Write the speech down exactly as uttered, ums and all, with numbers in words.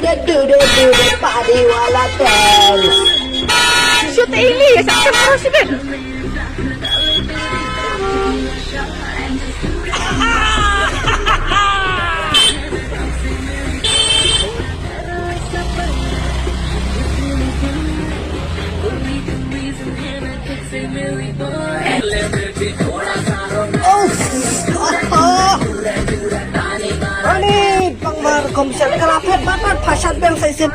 Dude, dude, party wala dance. Shoot Ailey, sa ka pro si Ben. Ani bang mar kom sel kala phet bat bat phasat beng sa isin.